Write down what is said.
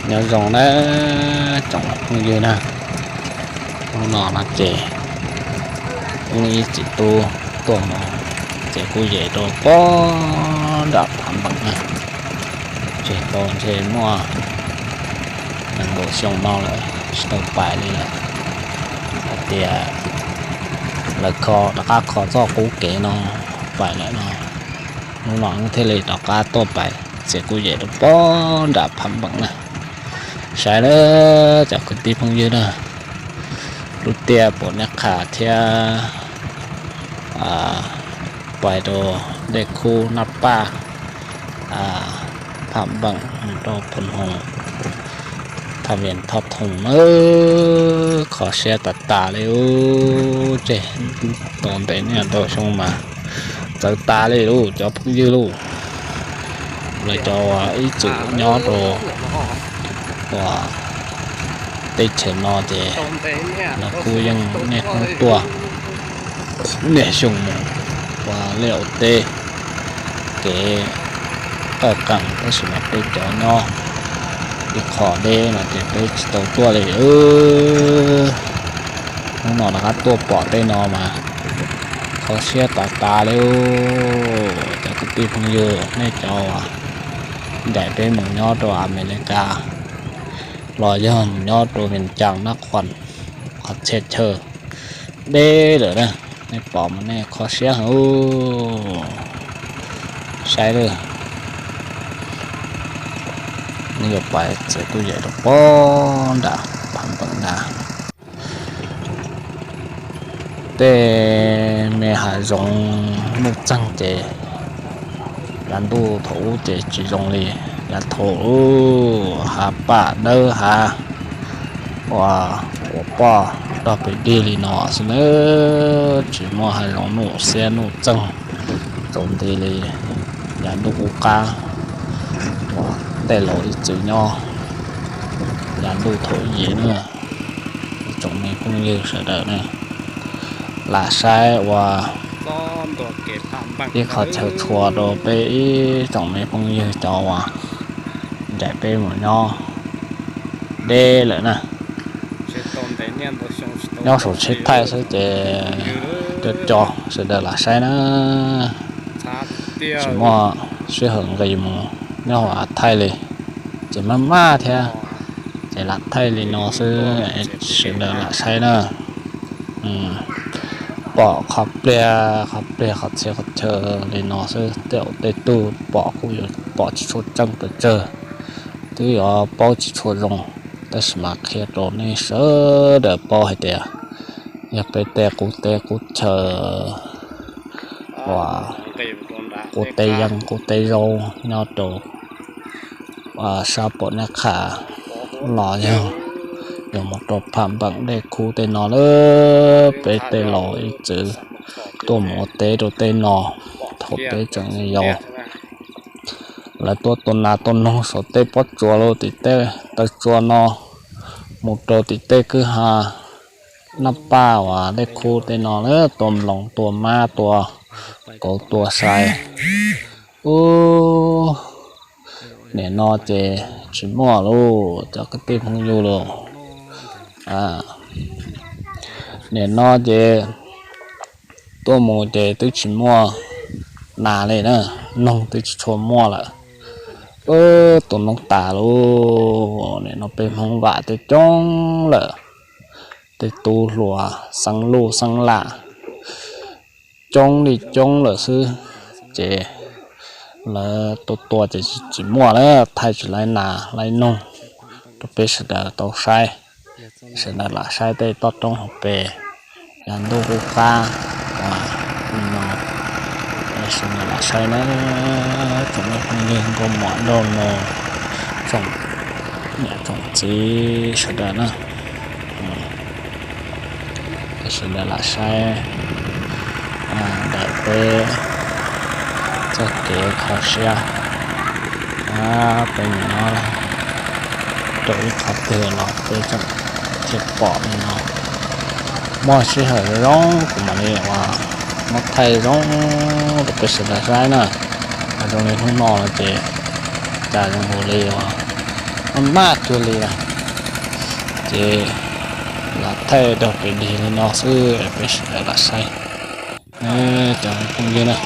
Nyob zoo na tsoom phooj ywg na, hnub no no ces wb ib txiv tub tuaj mus txiav kuj yem rau pog nram Phav Npeem na. Tseg tau ntshe muaj nees nkaum xyoo no lawm tsis tau pais li lawm. Hais tias lawv kho rov qab kho txoj qub kev no pais lawm no, hnub no wb thiaj li rov qab tuaj pais txiav kuj yem rau pog nram Phav Npeem na. Saib na cov kwv tij phooj ywg na, lub tiaj Pom Naj Qha thiab pais rau Dej Khub Naj Paj, Pham Npeem mus rau Phoos Hoos, Thaj Vias Thoj Thoos na, kho siab tas tas li ub. Tseg tau ntev niaj ntau xyoo mas txawv tas li lauj cov phooj ywg lauj. Lawv cov ib txwm nyob rau uas teb chaws no ces lawv kuj yeej niaj hnub tuaj niaj xyoo mus ua liaj ua teb, kev qaj qees, tab sis mas peb cov nyob ib qho deb no ces peb tsis tau tuaj li. Hnub no rov qab tuaj pom tej no mas kho siab tas tas li. Cov kwv tij phooj ywg nej cov uas ncaim peb mus nyob rau Amelikas los yog mus nyob rau Vias Cas Naj Qhuas, qhov txhia chaw deb lawm na, nej pom mas nej kho siab heev. Saib lawm, nej yuav pais txiav kuj yem rau pog nram Phav Npeem na. Tej me hav zoov nuj txeeg ces yav ntuj thaum ub ces tsis zoo li yav thaum ub, hav paj dawb hav uas ua poj rog pem dig li no xwb na, tsis muaj hav zoov nuj xiab nuj txeeg txaus nti li yav ntuj qub qab uas tej laus ib txwm nyob yav ntuj thaum yim na. Tsoom me phooj ywg sawv daws na, lam saib ua ib qho chaw tshua rau peb ib tsoom me phooj ywg cov uas ncaim peb mus nyob deb lawm na. Nyob saum tsheb thaij xwb ces co co sawv daws lam saib na. Tsis muaj sij hawm nqis mus nyob hauv av thaij li, ces maj maj thiab, ces lam thaij li no xwb, sawv daws lam saib na. Pom qhov pliag qhov pliag qhov txhia qhov chaw li no xwb, tej zaum tej tug pom kuj yuav pom tsis tshua tseeb pes tsawg, twb yuav paub tsis tshua zoo, tab sis mas qhia rau nej sawv daws paub hais tias yog peb tej qub teb qub chaw uas qub teb yeeb qub teb zaub nyob rau sab Pom Naj Qha los yog yuav mus rau Pham Npeem Dej Khub tej no lawm, peb tej laus ib txwm tuaj mus ua teb rau tej no thaum peb tseem yau. Lawv tuaj tua nas tua noog saum tej pob tsuas los tim tej taw tsua no mus rau tim tej kwj ha Naj Paj uas Dej Khub tej no lawm, tua mloos tua mab tua kauv tua sai. Ub, nim no ces tsis muaj lauj cov kwv tij phooj ywg lauj. Nim no ces tuaj mus ces twb tsis muaj nas li na, noog twb tsis tshua muaj lawm. Ub, tua noob tas lauj, nim no peb Hmoob vam tej coob lawm, tej tub hluas xeeb luj xeeb lam coob li coob lawm xwb, ces lawv tua tua ces tsis muaj lawm, thaij tsis laib nas laib noog rau peb sawv daws tau saib. Sawv daws lam saib tej toj roob hauv pes, yav ntuj qub qab uas no, sawv daws lam saib na, tsoom me phooj ywg nkauj muam nraug nus, tsoom niam tsoom txiv sawv daws na, sawv daws lam saib ntawm peb txoj kev kho siab. Peb mus nyob rau ib qhov twg los peb tseem thiaj pom li no. Muaj sij hawm zoo kuv mam li uas muab thaij zoo rau peb sawv daws saib na. Zoo li hnub no no ces cas zoo nkaus li uas Maj cuag li lawm. Ces los thaij rau pem dig li no xwb peb sawv daws los saib. Cov phooj ywg na,